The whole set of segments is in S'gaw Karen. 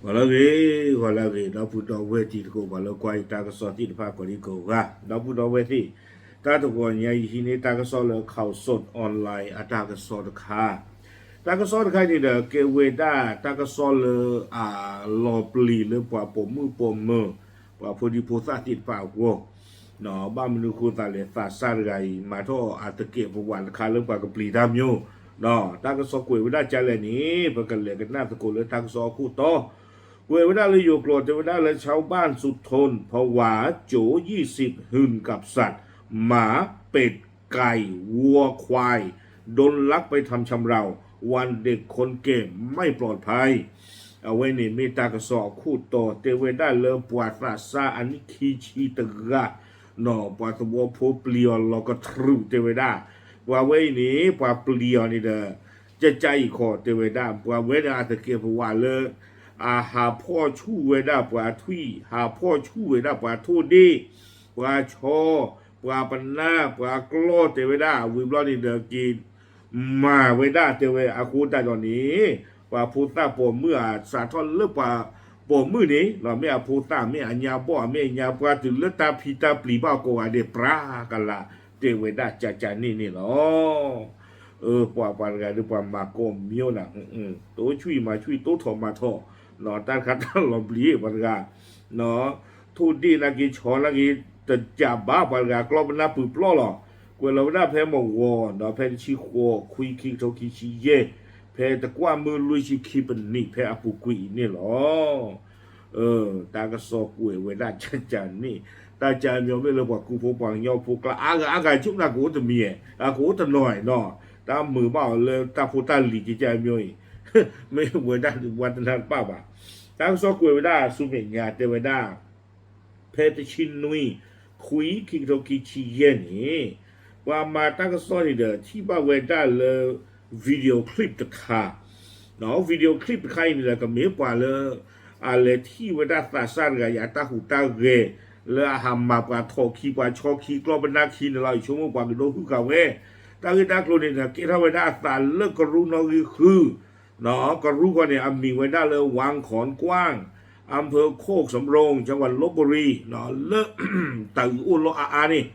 ဂီၤလၢအဂ့ၤ, ဂီၤလၢအဂ့ၤ, ဒီပုၢ်ဒီဝဲၢ်တံၤသကိး ပှၤလၢကွၢ်ယတၢ်ကစီၣ်သ့ၣ်တဖၣ်ကိးဒံကိးဂၤ, ဒီပုၢ်ဒီဝဲၢ်သ့ၣ်, တၢ်တဂီၤညါအံၤဟံးန့ၢ်တၢ်ကစီၣ်လၢ Khaosod Online အတၢ်ကစီၣ်တခါ, တၢ်ကစီၣ်တခါန့ၣ်ဒီး ကဲဝဲဒၣ်တၢ်ကစီၣ်လၢအလီၤပျံၤလၢပှၤပိာ်မုၣ်ပိာ်မၢၤ, ပှၤဖိဒံဖိသၣ်သ့ၣ်တဖၣ်အဂီၢ် ဘၣ်မနုၤဃိသးလဲၣ်, သးစၢ်တဂၤအံၤ မၤထီၣ်အသကဲးပဝးတခါလၢပှၤကပျံၤတၢ်မၠိ, တၢ်ကစီၣ်ကွဲးဝဲဒၣ်ကလဲၣ်န့ၣ် ပကလဲၤကနၣ်သကိးလၢတၢ်ကစီၣ်အခိၣ်တီ, ကွဲးဝဲဒၣ်လၢယိၤကျိာ် တဲဝဲဒၣ်လၢ ชาวบ้านสุทนผวา โจรยี่สิบหื่นกับสัตว์ หมา เป็ด ไก่ วัว ควาย โดนลักไปทำชำเรา วันเด็กคนแก่ไม่ปลอดภัย အဝဲန့ၣ်မ့ၢ်တၢ်ကစီၣ်အခိၣ်တီ တဲဝဲဒၣ်လၢပှၤသးစၢ်အနံၣ်ခံဆံတဂၤ, ပှၤသဝီဖိပျံၤအီၤလီၤကထြူး တဲဝဲဒၣ်, ပှၤဝဲအံၤန့ၣ် ပှၤပျံၤအီၤန့ၣ်ဒီး ကကအံၤခီ တဲဝဲဒၣ် ပှၤဝဲန့ၣ်အသကဲးပဝးလၢ အဟးဖီၣ်ဆူၣ်ဝဲဒၣ်ပှၤထွံၣ်, ဟးဖီၣ်ဆူၣ်ဝဲဒၣ်ပှၤထိၣ်ဒ့ၣ်, ပှၤဆီ, ပှၤပနၢ်, ပှၤကျီၢ် တဲဝဲဒၣ်, ဝံၤဘျီန့ၣ်ဒီးက့ၤ မၤဝဲဒၣ် တဲဝဲ အဃိသတးဒီးန့ၣ် ပှၤဖိသၣ်ပိာ်မုၣ်အစးထီၣ်လၢပှၤပိာ်မုၣ်န့ၣ် မ့ၢ်အဖိသၣ် မ့ၢ်အညါဘီၣ် မ့ၢ်အညါပှၢ် တုၤလၢတၢ်ဖံးတၢ်ပျံၤဘၣ်ကိးဂၤဒဲး ပြးကလာ် တဲဝဲဒၣ်ကကန့ၣ်န့ၣ်လီၤ. ပှၤပှၤတဂၤဒီးပှၤမၤကိးမၠိနၤ, တိဆံၣ်မၤဆံၣ် တိထီၣ်မၤထီၣ်, တၢ်တခါတၢ်လီၤပျံၤ ပှၤတဂၤ ထိၣ်ဒ့ၣ်နာ်က့ ဆီနာ်က့ တကးဘၣ် ပှၤတဂၤကျီၢ်ပနၢ်ပၢၢ်ပျီလီၤ. ကွဲးလီၤဝဲဒၣ်ဖဲမဂီၤ ဖဲတဆံဃိး ခွံ ခံကထိခံဆံယဲၢ်, ဖဲတကွၢ်မုၢ်လွံၢ်ဆံခံပနံး ဖဲအပူၤကွံာ်အံၤန့ၣ်လီၤ. တၢ်ကစီၣ်ကွဲးဝဲဒၣ်ကကန့ၣ်, တၢ်ကမီၤမ့ၢ်လၢပှၤကူဖိပှၤကညီဖိကျါ အါဂၤအါဂၤ ဆိကမိၣ်ကအိၣ်တမံၤ, အကအိၣ်တနီၤနီၤ, တၢ်မုာ်ဘၣ်အီၤလၢတၢ်ဖိတၢ်လံၤကကမီၤအံၤ, မ့ၢ်ဝဲဒၣ်ပှၤတနၢ်တပၣ်ဘၣ်. တၢ်ကစီၣ်ကွဲးဝဲဒၣ်ဆူမဲာ်ညါ တဲဝဲဒၣ် ဖဲတဆံနွံ ခွံ ခံကထိခံဆံယဲၢ်န့ၣ်, ပှၤမၤတၢ်ကစီၣ်န့ၣ်ဒီး ထံၣ်ဘၣ်ဝဲဒၣ်လၢ video clip တခါ, video clip တခါအံၤန့ၣ်ဒီး ကမ့ၢ်ပှၤလၢ အလဲၤထံၣ်ဝဲဒၣ်သးစၢ်တဂၤအံၤ အတၢ်ဟူးတၢ်ဂဲၤ လၢအဟးမၤပှၤထိၣ်ခံ ပှၤဆီခံ ကျီၢ်ပနၢ်ခံန့ၣ်လီၤ. ယဆိကမိၣ်ပှၤကဒိၣ်ဟုၣ်ဃာ်ဝဲ, တၢ်ဂ့ၢ်တၢ်ကျိၤန့ၣ်ဒီး ကဲထီၣ်ဝဲဒၣ်အသးလၢကရူၢ်နီၣ်ဂံၢ်ဃု ကရူၢ်ဃီန့ၣ် အမံၤဝဲဒၣ်လၢ วังขอนกว้าง อำเภอโคกสำโรง จังหวัดลพบุรี လၢ တၢ်အုးအိၣ်လီၢ်အါအါန့ၣ်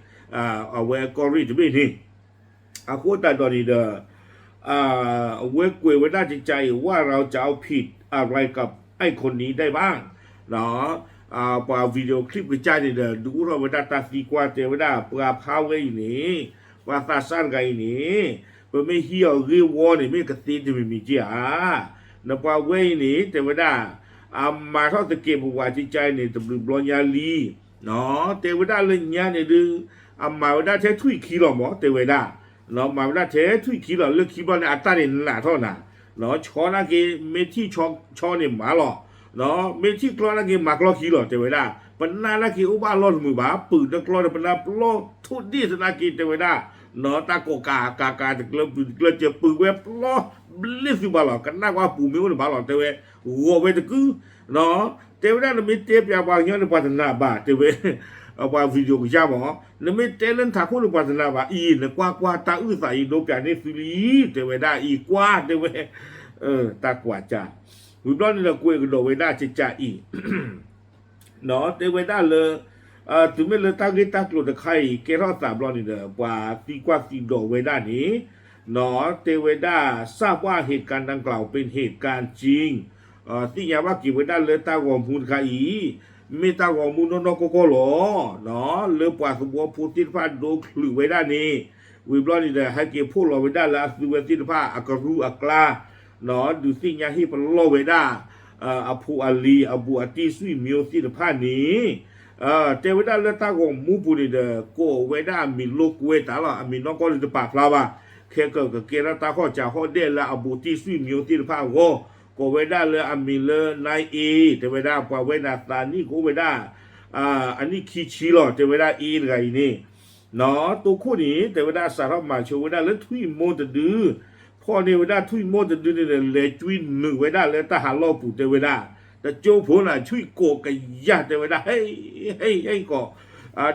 အဝဲကီၢ်ရ့ၣ်တဘ့ၣ်န့ၣ်, အဃိသတးဒီးန့ၣ်ဒီး အဝဲကွဲးဝဲဒၣ်ကကအံၤ ว่าเราจะเอาผิดอะไรกับไอ้คนนี้ได้บ้าง ပှၤ video clip ကစၢ်န့ၣ်ဒီး ဒုးအိၣ်ထီၣ်ဝဲဒၣ်တၢ်သံကွၢ် တဲဝဲဒၣ် ပှၤဖါဝဲအံၤန့ၣ် ပှၤသးစၢ်တဂၤအံၤန့ၣ် ပမ့ၢ်ဟံးအီၤဂ့ၢ်ဝီန့ၣ် မ့ၢ်ကသ့တမံၤမံၤက့ဧါ. နပှၤဝဲအံၤန့ၣ် တဲဝဲဒၣ် အမၤထီၣ်သကဲးပဝးကကန့ၣ် တဘျုးဘျီညါလံ တဲဝဲဒၣ်လၢညါန့ၣ်ဒုး အမၤဝဲဒၣ်ထဲထွံၣ်ခံလီၤမး တဲဝဲဒၣ်, မၤဝဲဒၣ်ထဲထွံၣ်ခံလီၤ လၢခံဘျီန့ၣ် အတၢ်န့ၣ်နးထီၣ်နၤ, ဆီနာ်က့ မ့ၢ်ထံၣ်ဆီန့ၣ်မၤလီၤ, မ့ၢ်ထံၣ်ကျီနာ်က့ မၤကျီခံလီၤ တဲဝဲဒၣ်, ပနၢ်နာ်က့ အိၣ်ဘၣ်အလီၢ်တမုာ်ဘၣ်, ပုးတကျီဒီးပနၢ်ပျီထိၣ်ဒ့ၣ်သနာ်က့ တဲဝဲဒၣ်, တၢ်ကိးကးကးကး တကျၢပုးတကျၢစၢၤ ပုးဝဲပျီဘျ့သုဘၣ်လီၤ, ကနၣ်ကွၢ်ပူၤမ့ၢ်အိၣ်န့ၣ်ဘၣ်လီၤ တဲဝဲ, ဂီၤဝဲတကု, တဲဝဲဒၣ် နမ့ၢ်တဲပၠးပှၤကညီန့ၣ် ပှၤတနာ်ဘၣ် တဲဝဲ, ပှၤ video ကစၢ်မး, နမ့ၢ်တဲလၢနထးခိၣ်န့ၣ် ပှၤတနာ်ဘၣ်အံၤ နကွၢ်ကွၢ်တၢ်အုၣ်သးအံၤ ဒိပၠးန့ၢ်သုလံ တဲဝဲဒၣ်အံၤ ကွၢ် တဲဝဲ, တၢ်ကွၢ်ကၢ်, ဝံၤဘျီန့ၣ်ဒီး ကွဲးကဒီးဝဲဒၣ်ကကးအံၤ တဲဝဲဒၣ်လၢ တုၤမ့ၢ်လၢတၢ်ဂ့ၢ်တၢ်ကျိၤတခါအံၤ ကဲထီၣ်သးဘျီန့ၣ်ဒီး ပှၤသံကွၢ်သံဒိးဝဲဒၣ်န့ၣ်, တဲဝဲဒၣ် ทราบว่าเหตุการณ์ดังกล่าวเป็นเหตุการณ์จริง, သ့ၣ်ညါဘၣ်က့ၤဝဲဒၣ်လၢတၢ်ဂီၤမူတခါအံၤ မ့ၢ်တၢ်ဂီၤမူနီၢ်နီၢ်ကီၢ်ကီၢ်လီၤ. လၢပှၤသဝီဖိသ့ၣ်တဖၣ်ဒိချုးဝဲဒၣ်န့ၣ်, ဝံၤဘျီန့ၣ်ဒီး ဟဲက့ၤဖှိၣ်လီၤဝဲဒၣ်လၢအသုဝဲသ့ၣ်တဖၣ်အကရူၢ်အကျါ, ဒုးသ့ၣ်ညါဟ့ၣ်ပလီၢ်ဝဲဒၣ် အဖိအလံၤ အဘူးအတံၢ် ဆွေမျိုး သ့ၣ်တဖၣ်န့ၣ်, တဲဝဲဒၣ်လၢတၢ်ဂီၤမူပူၤန့ၣ်ဒီး ကိးဝဲဒၣ်အမံၤလိာ်ကွဲတၢ်လီၤ. အမံၤနီၢ်ကီၢ်န့ၣ်တပာ်ဖျါဘၣ်, ခဲကကကဲထီၣ်တၢ်ဟီၣ်စၢဟီၣ်ဒဲးလၢအဘူးတံၢ် ဆွေမျိုး သ့ၣ်တဖၣ်အဂီၢ်, ကိးဝဲဒၣ်လၢအမံၤလၢ နၢၢ်အ့ တဲဝဲဒၣ် ပှၤဝဲန့ၣ်အသးနံၣ်ကအိၣ်ဝဲဒၣ် အနံၣ်ခံဆံလီၤ တဲဝဲဒၣ် အ့ တဂၤအံၤန့ၣ် တိခိၣ်န့ၣ် တဲဝဲဒၣ်စးထီၣ်မၤဆိဝဲဒၣ်လၢထွံၣ်မိၢ်တဒု, ဖီၣ်န့ၢ်ဝဲဒၣ်ထွံၣ်မိၢ်တဒုန့ၣ်ဒီး လဲၤကွံနုာ်ဝဲဒၣ်လၢတၢ်ဟးလီၢ်ပူၤ တဲဝဲဒၣ်, တကၠိဖိန့ၣ် ထွံၣ်ကိးကယၢ် တဲဝဲဒၣ် ဟဲ ဟဲ ဟဲကီး,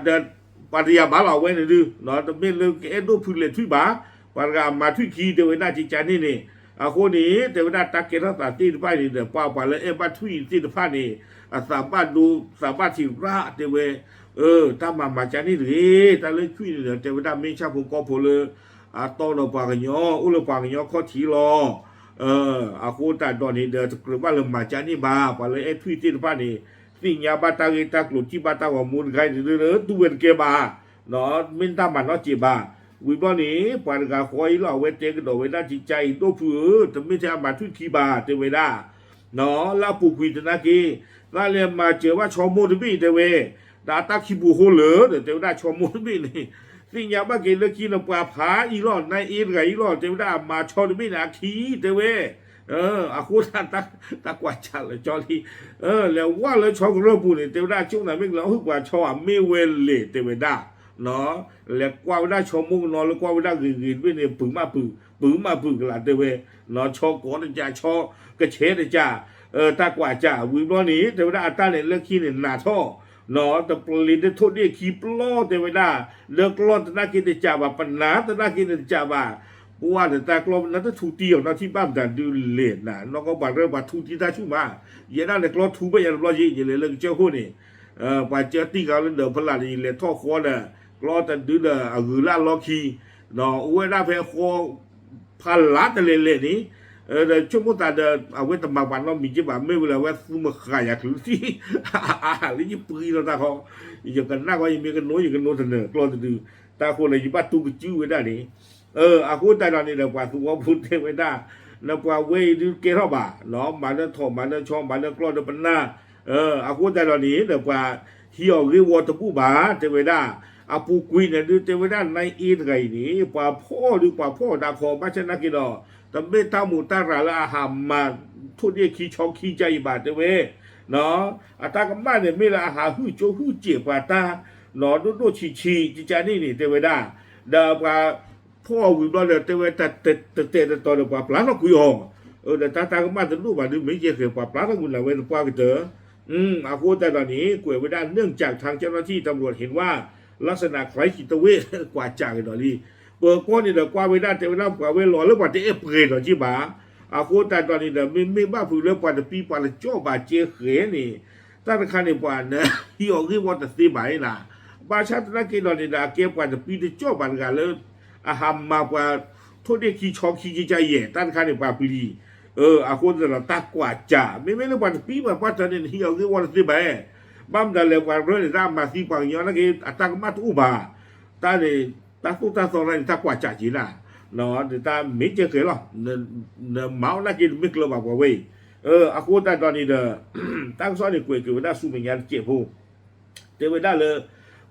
ဒီးပှၤတယာ်ဘၣ်လီၤ အဝဲန့ၣ်ဒု, တမ့ၢ်လၢကအဲၣ်ဒိၣ်ဖုးလဲၤထွံၣ်ဘၣ်, ပှၤတဂၤအမၤထွံၣ်ခံ တဲဝဲဒၣ် ကကန့ၣ်န့ၣ် အဃိန့ၣ် တဲဝဲဒၣ်တၢ်ကဲထီၣ်သးသ့ၣ်တဖၣ်န့ၣ်ဒီး ပှၤပှၤလၢအဲၣ်ဘၣ်ထွံၣ်သ့ၣ်တဖၣ်န့ၣ် အသးဘၣ်ဒိ သးဘၣ်ထံးရၣ် တဲဝဲ, တၢ်မၤမၤကၢန့ၣ်တဂ့ၤ, တၢ်လၢထွံၣ်န့ၣ်ဒီး တဲဝဲဒၣ်မ့ၢ်ဆၣ်ဖိကီၢ်ဖိလၢ အတီဒီးပှၤကညီ အိၣ်လၢပှၤကညီခီၣ်ထံးလီၤ. အဃိသတးဒီးန့ၣ်ဒီး တကြၢးဘၣ်လၢမၤကၢန့ၣ်ဘၣ်, ပှၤလၢအဲၣ်ထွံၣ်သ့ၣ်တဖၣ်န့ၣ် သ့ၣ်ညါဘၣ်တၢ်ဂ့ၢ်တၢ်ကျိၤ ထံၣ်ဘၣ်တၢ်ဂီၤမူတခါအံၤ တူၢ်ဝဲတကဲဘၣ်, မ့ၢ်တၢ်မၤနီၣ်စဲးဘၣ်. ဝံၤဘျီန့ၣ် ပှၤတဂၤဃီအံၤလီၤ အဝဲတဲကဒီးဝဲဒၣ် ကကါအံၤဒိၣ်ဖုဧၢ, တမ့ၢ်ထဲအမၤထွံၣ်ခံဘၣ် တဲဝဲဒၣ် လၢအပူၤကွံာ်သနာ်က့ သးလဲၤမၤစၢၤဘၣ်ဆီမိၢ်တဘ့ၣ် တဲဝဲ, ဒီးအတၢ်ခံပူၤဃိလၢာ်ဒီး တဲဝဲဒၣ်ဆီမိၢ်တဘ့ၣ်န့ၣ် သ့ၣ်ညါဘၣ်က့ၤလၢခံန့ၣ် ပှၤဖးအံၤလီၤ နါအ့တဂၤအံၤလီၤ တဲဝဲဒၣ် အမၤဆီတဘ့ၣ်န့ၣ် အခံတဲဝဲ, အဃိသတး တၢ်ကွၢ်စၢ်လၢာ်ကၠီလံ, လဲၤဝဲလၢဆီကရၢၢ်ပူၤန့ၣ် တဲဝဲဒၣ် ကၠိၣ်နၤမ့ၢ်ကလၢအဟုၣ်ပှၤဆီဧါ မ့ၢ်ဝဲလဲၣ် တဲဝဲဒၣ် လဲၤကွၢ်ဝဲဒၣ်ဆီမိၢ်ကနီၤလၢကွၢ်ဝဲဒၣ်ဂ့ၤဂ့ၤတဘ့ၣ်န့ၣ် ပုၤမးပုၤ ပုၤမးပုၤကလာ်တဲဝဲ, ဆီကိးတကး ဆီကဆဲးတကး, တၢ်ကွၢ်စၢ် ဝံၤဘျီန့ၣ် တဲဝဲဒၣ်အတၢ်န့ၣ်လၢခံန့ၣ် နးထီၣ် တပျ့ၤဒၣ်ထိၣ်ဒ့ၣ်ခံပျီ တဲဝဲဒၣ်, လၢကျီသနာ်က့တကးဘၣ် ပနၢ်သနာ်က့န့ၣ်တကးဘၣ်, ပှၤဒီးတၢ်ကျီပနၢ်တထူတံၢ်အီၤ နီၢ်ထံၣ်ဘၣ်မတၤဒုးလဲၣ်နၤ နီၢ်ကီၢ်ပှၤရၢပှၤထူတံၢ်တၢ်ဆူၣ်မး, ယဲဒၣ်န့ၣ်ကျီထူဘၣ်ယၤတဘျီယံၤ ယလဲၤလၢကစၢၢ်ခိၣ်န့ၣ် ပှၤကၢတံၢ်ဃာ်လၢဒၢးဖလၢ်န့ၣ် ယလဲၤထီၣ်ဃီဒီး ကျီတဒုဒီးအဂုၤလၢအလီၢ်ခံ, အိၣ်ဝဲဒၣ်ဖဲဃီ ဖးလါတလဲၤလဲၤန့ၣ်, ဒီးဆိကမိၣ်သးဒီး အဝဲတမၤပှၤနီတမံၤက့ဘၣ် မ့ၢ်ဝဲလၢအဝဲသူမဃာ်ယၤချုးတံၢ်, လၢယပှံၤလီၤတၢ်ခီ, ယကနၣ်ဃီ ယမ့ၢ်ကနိ ယကနိတနၢၤ ကျီတဒု, တၢ်ဃိလၢယဘၣ်တူၢ်ကစုဝဲဒၣ်န့ၣ်, အဃိသတးဒီးန့ၣ်ဒီး ပှၤသဝီဖိတဲဝဲဒၣ်, နပှၤဝဲအံၤဒုးကဲထီၣ်ဘၣ်, မၤလၢထိၣ် မၤလၢဆီ မၤလၢကျီဒီးပနၢ်, အဃိသတးဒီးန့ၣ်ဒီး ပှၤဟံးအီၤဂ့ၢ်ဝီတဘူၣ်ဘၣ် တဲဝဲဒၣ်, အပူၤကွံာ်န့ၣ်ဒုး တဲဝဲဒၣ် နါအ့တဂၤအံၤန့ၣ် ပှၤဖီၣ်ဒုးပှၤဖီၣ်တၢ်ခီ ဘၣ်ဆၣ်သနာ်က့ဒီး တမ့ၢ်တၢ်မူးတၢ်ရၤလၢအဟးမၤထိၣ်ဒ့ၣ်ခံဆီခံကါအံၤဘၣ် တဲဝဲ, အတၢ်ကမၣ်န့ၣ်မ့ၢ်လၢအဟးဟုၣ်ကၠိဟုၣ်စဲးပှၤတၢ် နီၢ်ဒိၣ်ဒိၣ်ဆံးဆံးကကါန့ၣ်န့ၣ် တဲဝဲဒၣ်, ဒီးပှၤဖီၣ်အီၤဝံၤဘျီဒီး တဲဝဲတတဲာ်တတီၤဒီး ပှၤပျၢထီၣ်ကွံာ်အီၤ, ဒီးတၢ်တၢ်ကမၣ်တဒိၣ်ဘၣ်ဒုး မ့ၢ်ယဲၢ်ဃဲၤ ပှၤပျၢထီၣ်ကွံာ်နၤဝဲသပှၢ်ကတၢၢ်, အဃိသတးဒီးန့ၣ် ကွဲးဝဲဒၣ် เนื่องจากทางเจ้าหน้าที่ตำรวจเห็นว่าลักษณะคล้ายขีดตะเวท ကွၢ်စၢ်ကဒီးလံ, ပၢၤကီၢ်န့ၣ်ဒီးကွၢ်ဝဲဒၣ် တဲဝဲဒၣ် ပှၤဝဲလီၤလၢပှၤတအဲၣ်ပှဲၤဒီးက့ဘၣ်, အဃိသတးဒီးန့ၣ်ဒီး မ့မ့ၢ်ဘၣ်ဖုးလၢပှၤတပံပှၤတကၠီၣ်ဘၣ်ကဲဃဲၤန့ၣ်, တၢ်တခါန့ၣ် ပှၤနဟံးအီၤဂ့ၢ်ဝီတသ့ဘၣ်နၤ, ဘၣ်ဆၣ်သနာ်က့ဒီးန့ၣ်ဒီး အကဲပှၤတပံတကၠီၣ်ဘၣ်တဂၤလၢ အဟးမၤပှၤထိၣ်ဒ့ၣ်ခံဆီခံကါယဲၢ် တၢ်တခါန့ၣ် ပှၤပျံၤ အဃိသတးဒီးတၢ်ကွၢ်စၢ် မ့မ့ၢ်လၢပှၤတပံပှၤပှၢ်တၢ်န့ၣ် နဟံးအီၤဂ့ၢ်ဝီတသ့ဘၣ်, ဘၣ်မတၤလဲၣ် ပှၤရၢန့ၣ် တၢ်မၤသံပှၤကညီနာ်က့ အတၢ်ကမၣ်တအိၣ်ဘၣ်, တၢ်န့ၣ် တၢ်သိၣ်တၢ်သီတၢ်န့ၣ် တၢ်ကွၢ်စၢ်က့ၤနၤ, တၢ်မ့ၢ်ကဲဃဲၤလီၤ, နမၤအီၣ်နာ်က့ တမ့ၢ်ကျၢၤဘၣ်ပှၤဝဲအံၤ, အဃိသတးဒီးန့ၣ်ဒီး တၢ်ကစီၣ်န့ၣ် ကွဲးက့ၤဝဲဒၣ်ဆူမဲာ်ညါတစဲးဖိ တဲဝဲဒၣ်လၢ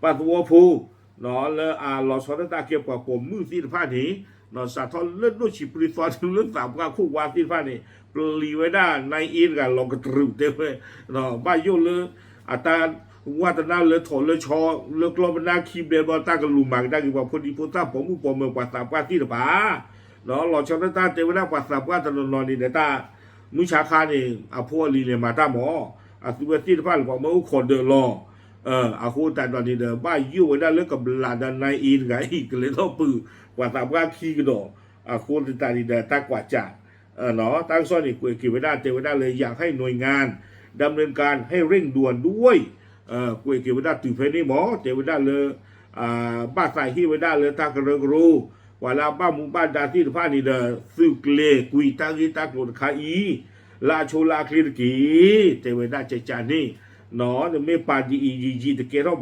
ပှၤသဝီဖိ လၢအလီၤဆီဒၣ်တၢ်ကဲပှၤပိာ်မုၣ်သ့ၣ်တဖၣ်န့ၣ် စးထီၣ်လၢဒိၣ်ဆံးပြံသီတုၤလၢသးပှၢ်ခိၣ်ဝါသ့ၣ်တဖၣ်န့ၣ် ပျံၤဝဲဒၣ် နါအ့တဂၤလီၤကတြူာ်တဲဝဲ, ဘၣ်ယိၣ်လၢ အတၢ်ဝၢ်တနၢ်လၢထိၣ်လၢဆီ လၢကျီပနၢ်ခံဘျဲဘျီ တၢ်ကလူၤမၤကဒါက့ၤပှၤဖိဒံဖိသၣ်ပိာ်မုၣ်ပိာ်မၢၤ ပှၤသးပှၢ်သ့ၣ်တဖၣ် လီၤဆီဒၣ်တၢ်တဲဝဲဒၣ်ပှၤသးပှၢ်တနီၤနီၤန့ၣ်ဒီးတၢ် မုၢ်ဆါခါန့ၣ် အဖိအလံၤလဲၤမၤတၢ်မး, အသုဝဲသ့ၣ်တဖၣ်လၢပှၤမၢအိၣ်ခိးဒၢးလီၤ, အဃိသတးဒီးန့ၣ်ဒီး ဘၣ်ယိၣ်ဝဲဒၣ်လၢကဘျးဒီးနါအ့တဂၤအံၤ ကလဲၤထီၣ်ပုၢ် ပှၤသးပှၢ်ခံကဒီး, အဃိသတးန့ၣ်ဒီးတၢ်ကွၢ်စၢ် တၢ်ကစီၣ်န့ၣ် ကွဲးက့ၤဝဲဒၣ်တဲဝဲဒၣ်လၢ อยากให้หน่วยงาน ดำเนินการให้เร่งด่วนด้วย, ကွဲးက့ၤဝဲဒၣ်တုၤဖဲန့ၣ်မး တဲဝဲဒၣ်လၢ ဘၣ်သးဟ့ၣ်ဝဲဒၣ်လၢတၢ်ကရၢကရိ ပှၤလၢအဘၣ်မူဘၣ်ဒါသ့ၣ်တဖၣ်န့ၣ်ဒီး သုးကျဲၤကွံာ်တၢ်ဂ့ၢ်တၢ်ကျိၤတခါအံၤ လၢအဆိလၢအချ့တက့ၢ်, တဲဝဲဒၣ်ကကန့ၣ်, နမ့ၢ်ပာ်ဒ်အံၤယံာ်ယံာ်တကဲထီၣ်ဘၣ်,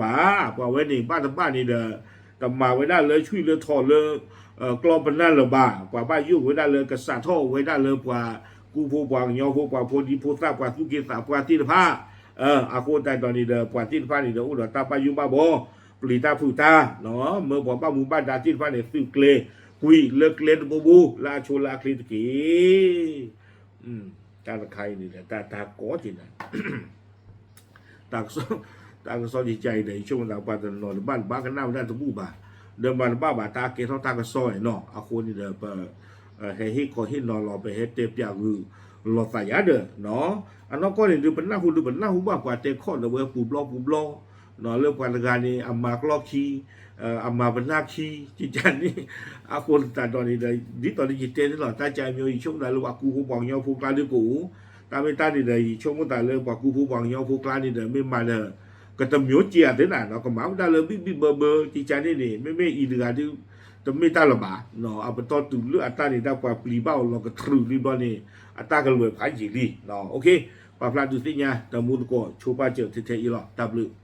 ပှၤဝဲန့ၣ် ဘၣ်တဘၣ်န့ၣ်ဒီး တမၤဝဲဒၣ်လၢဆွံၣ်လၢထိၣ်လၢ ကျီပနၢ်လၢၤဘၣ်, ပှၤဘၣ်ယိၣ်ဝဲဒၣ်လၢကစးထီၣ်ဝဲဒၣ်လၢပှၤကူဖိပှၤကညီဖိ ပှၤဖိဒံဖိသၣ် ပှၤသူၣ်က့သးပှၢ်သ့ၣ်တဖၣ်, အဃိသတးဒီးန့ၣ်ဒီး ပှၤသ့ၣ်တဖၣ်န့ၣ်ဒီး အိၣ်ဒီးတၢ်ဘၣ်ယိၣ်ဘၣ်ဘီ ပျံၤတၢ်ဖုးတၢ်, မၢပှၤဘၣ်မူဘၣ်ဒါသ့ၣ်တဖၣ်န့ၣ် သုးကျဲၤကွံာ်လၢကျဲတဘိဘိ လၢအဆိလၢအချ့တက့ၢ်. တၢ်တခါအံၤန့ၣ်ဒီး တၢ်တၢ်ကီက့ၤနၤ တၢ်ကစီၣ် တၢ်ကစီၣ်ကကအံၤဒီး ယဆိကမိၣ်သးပှၤတနီၤတဘၣ်တဘၣ်ကနၣ်ဝဲဒၣ်တဘူၣ်ဘၣ်, ဒီးမၤတဘၣ်ဘၣ်တၢ်ကဲထီၣ်တၢ်ကစီၣ်နီၤ, အဃိန့ၣ်ဒီး ပ ဟဲဟ့ၣ်ခီဟ့ၣ်နီၤလီၤ ပဟဲတဲပၠးဂုာ်လီၤသးယၤဒီး အနီၢ်ကီၢ်န့ၣ်ဒုး ပနၢ်ဟူဒုး ပနၢ်ဟူဘၣ်ပှၤတဲခီၣ်ဒီးဝဲပူၤဘျီပူၤဘျီ, လၢပှၤတဂၤန့ၣ် အမၤကျီခံ, အမၤပနၢ်ခံ ကကန့ၣ်, အဃိသတးဒီးန့ၣ်ဒီး ဒ်သိးလၢယတဲန့ၣ်လီၤ တၢ်ကါမ့ၢ် ယဆိကမိၣ်သးလၢပှၤကူဖိပှၤကညီဖိကျါဒုးကအိၣ်, တၢ်မ့ၢ်တၢ်န့ၣ်ဒီး ယဆိကမိၣ်သးလၢပှၤကူဖိပှၤကညီဖိကျါန့ၣ်ဒီး မ့ၢ်မၤဒီး ကတမျိုးကဲၤအသ့နၤနီၤ, ကမၤဝဲဒၣ်လၢဘံၣ်ဘံၣ်ဘၢဘၢ ကကန့ၣ်န့ၣ် မ့မ့ၢ်အံၤတဂၤဒုး တမ့ၢ်တၢ်လၢၤဘၣ်, အပတီၢ်တုၤလၢအတၢ်န့ၣ် တၢ်ပှၤပျံၤဘၣ်အီၤလီၤကတြူာ်လံဘျီန့ၣ် အတၢ်ကလဲၤဖးယံာ်လံ, ပာ်ဖျါဒုးသ့ၣ်ညါ တမူတကိး ဆိပာ်စၢၤထဲထဲအံၤလီၤ, တၢ်ဘျုး